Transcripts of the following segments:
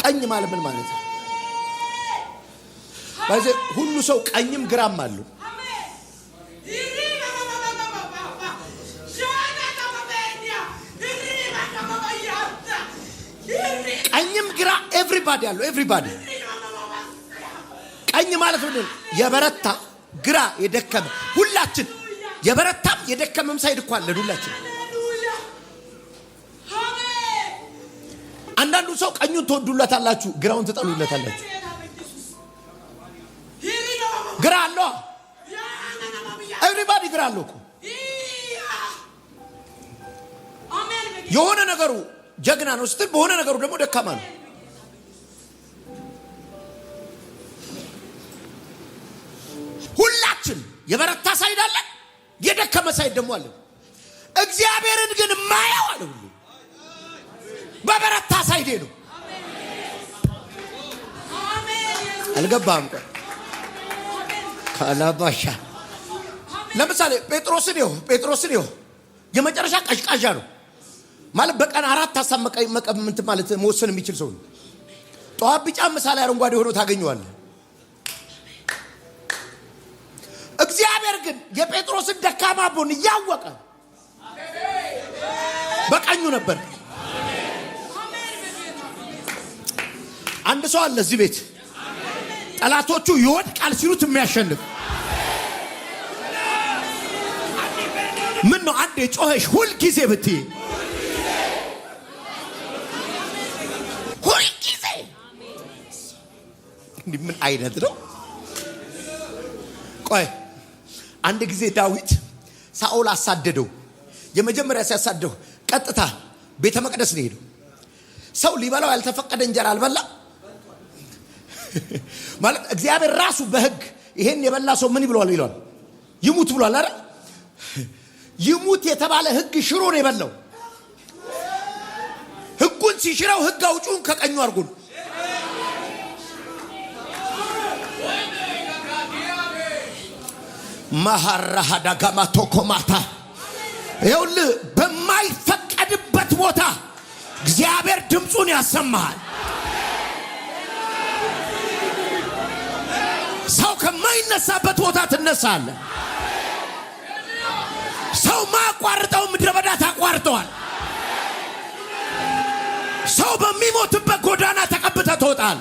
ቀኝ ማለት ምን ማለት ነው? ባይዘ ሁሉ ሰው ቀኝም ግራም አለው። ቀኝም ግራ everybody አለው። Everybody ቀኝ ማለት ምንድን ነው? የበረታ፣ ግራ የደከመ። ሁላችን የበረታም የደከመም side እኮ አለን ሁላችን። አንዳንዱ ሰው ቀኙን ትወዱለታላችሁ፣ ግራውን ትጠሉለታላችሁ። ግራ አለው። Everybody ግራ አለው እኮ። የሆነ ነገሩ ጀግና ነው ስትል በሆነ ነገሩ ደግሞ ደካማ ነው። ሁላችን የበረታ side አለን፣ የደከመ side ደግሞ አለን። እግዚአብሔርን ግን ማየው አለ ሁሉ በበረታ side ኤ ነው። አልገባህም? ቆይ ካላባሻ ለምሳሌ ጴጥሮስን ይኸው፣ ጴጥሮስን ይኸው፣ የመጨረሻ ቀዥቃዣ ነው ማለት በቀን አራት ሀሳብ እንትን ማለት መወሰን የሚችል ሰው ነው። ጠዋት ቢጫ፣ ምሳ ላይ አረንጓዴ ሆኖ ታገኘዋለህ። እግዚአብሔር ግን የጴጥሮስን ደካማ ጎን እያወቀ በቀኙ ነበር። አንድ ሰው አለ እዚህ ቤት ጠላቶቹ ይወድቃል ሲሉት የሚያሸንፍ። ምን ነው አንዴ ጮኸሽ ሁል ጊዜ ብትይ፣ ሁል ጊዜ እንዲህ ምን አይነት ነው? ቆይ፣ አንድ ጊዜ ዳዊት ሳኦል አሳደደው። የመጀመሪያ ሲያሳደው ቀጥታ ቤተ መቅደስ ነው የሄደው። ሰው ሊበላው ያልተፈቀደ እንጀራ አልበላ ማለት እግዚአብሔር ራሱ በሕግ ይሄን የበላ ሰው ምን ይብለዋል ይለዋል? ይሙት ብሏል አይደል? ይሙት የተባለ ሕግ ሽሮ ነው የበላው። ሕጉን ሲሽረው ሕግ አውጪውን ከቀኙ አድርጎ ነው። ማሃራሃዳጋማ ቶኮማታ፣ ይኸውልህ በማይፈቀድበት ቦታ እግዚአብሔር ድምፁን ያሰማሃል። ሰው ከማይነሳበት ቦታ ትነሳለህ። ሰው ማያቋርጠው ምድረ በዳ ታቋርጠዋል። ሰው በሚሞትበት ጎዳና ተቀብተህ ትወጣል።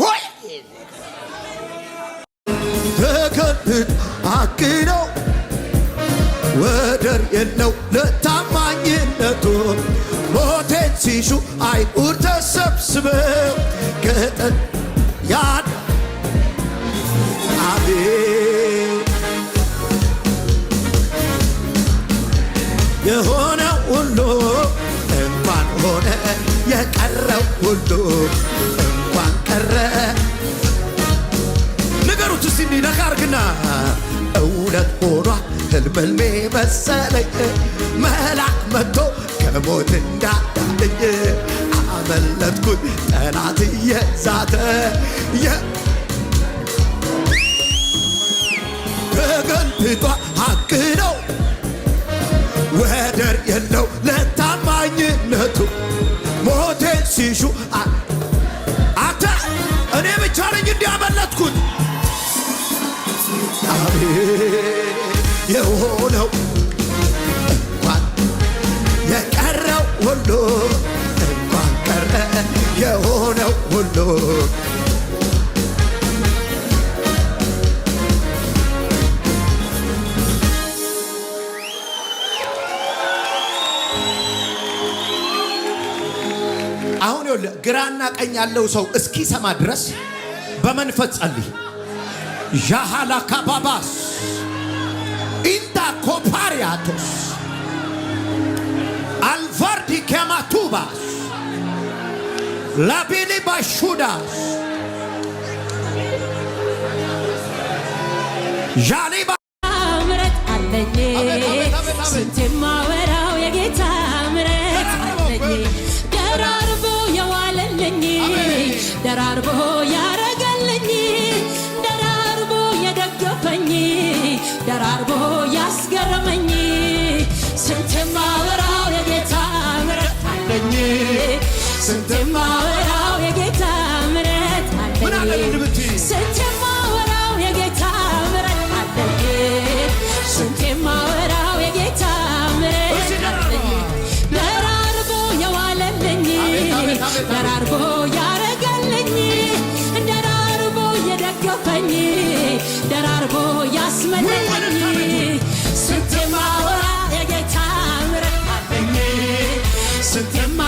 ሆይ ተገልብጥ አቅነው ወደር የለው ለታማኝነቱ። ሞቴን ሲሹ አይሁድ ተሰብስበው ገጠን ያን አቤት የሆነ ሁሉ እንኳን ሆነ፣ የቀረው ሁሉ እንኳን ቀረ። ንገሩት እስቲ እንዲህ ነካ አርግና፣ እውነት ሆኗል ህልም ህልሜ መሰለኝ፣ መልአክ መጥቶ ከሞት እንዳዳነኝ። አመለጥኩኝ ጠላት እየዛተ። ተገልብጧ ሐቅ ነው፣ ወደር የለው ለታማኝነቱ። ሞቴን ሲሹ አተ እኔ ብቻ ነኝ እንዲያመለጥኩት። አቤት የሆነው እንኳን የቀረው ሁሉ እንኳን ቀረ የሆነው ሁሉ። አሁን ይኸውልህ ግራና ቀኝ ያለው ሰው እስኪሰማ ድረስ በመንፈስ ጸልይ። ዣሃላ ካባባስ ኢንታ ኮፓሪያቶስ አልቫርዲ ከማቱባስ ላቢሊ ባሹዳስ ዣሊባ ምረት አለኝ። አሜን፣ አሜን፣ አሜን፣ አሜን። ስንት የማወራው የጌታ ምረት አለኝ። ደራርቦ የዋለልኝ፣ ደራርቦ ያረገልኝ፣ ደራርቦ የደገፈኝ፣ ደራርቦ ያስገረመኝ፣ ስንት የማወራው የጌታ ስንት የማወራው የጌታ ምሕረት ምን አለ አለኝ። ልብትይ? ስንት የማወራው የጌታ ምሕረት አለኝ። ስንት የማወራው የጌታ ምሕረት እስኪ አለኝ። ደራርቦ የዋለልኝ፣ አቤት፣ አቤት፣ አቤት። ደራርቦ ያረገልኝ፣ ደራርቦ የደገፈኝ፣ ደራርቦ ያስመለጠኝ፣ ስንት የማወራ የጌታ ምሕረት አለኝ። ስንት የማ